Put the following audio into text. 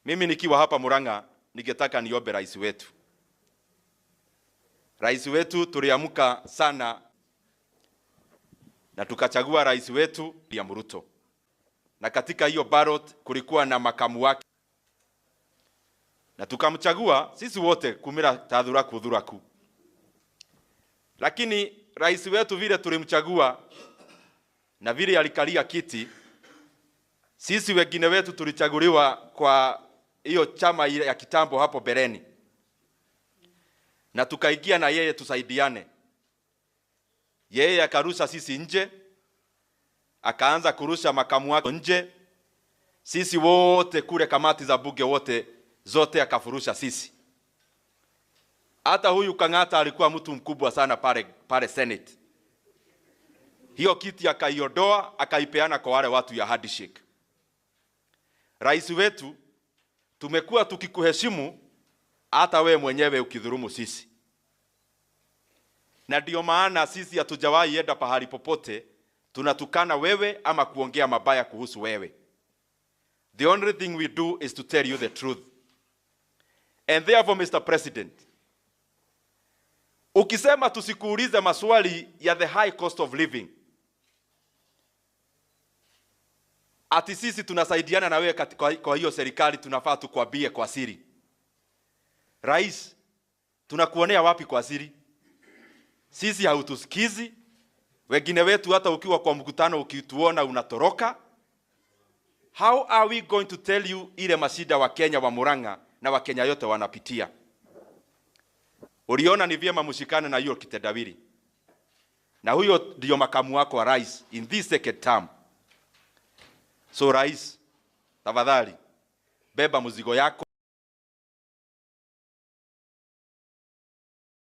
Mimi nikiwa hapa Murang'a ningetaka niombe rais wetu. Rais wetu tuliamka sana na tukachagua rais wetu William Ruto. Na katika hiyo ballot kulikuwa na makamu wake. Na tukamchagua sisi wote kumira tathuraku thuraku. Lakini rais wetu vile tulimchagua na vile alikalia kiti, sisi wengine wetu tulichaguliwa kwa hiyo chama ile ya kitambo hapo beleni. Na tukaingia na yeye tusaidiane. Yeye akarusha sisi nje, akaanza kurusha makamu wake nje. Sisi wote kule kamati za bunge wote zote akafurusha sisi. Hata huyu Kang'ata alikuwa mtu mkubwa sana pale Senate. Hiyo kiti akaiondoa, akaipeana kwa wale watu ya handshake. Rais wetu tumekuwa tukikuheshimu hata we mwenyewe ukidhulumu sisi. Na ndio maana sisi hatujawahi enda pahali popote tunatukana wewe ama kuongea mabaya kuhusu wewe. The only thing we do is to tell you the truth. And therefore, Mr. President, ukisema tusikuulize maswali ya the high cost of living, ati sisi tunasaidiana na wewe kwa hiyo serikali, tunafaa tukwambie kwa siri. Rais, tunakuonea wapi kwa siri? Sisi hautusikizi. Wengine wetu hata ukiwa kwa mkutano ukituona unatoroka. How are we going to tell you ile mashida wa Kenya wa Murang'a na wa Kenya yote wanapitia? Uliona ni vyema mshikane na hiyo kitendawili. Na huyo ndio makamu wako wa rais in this second term. So rais, tafadhali beba mzigo yako.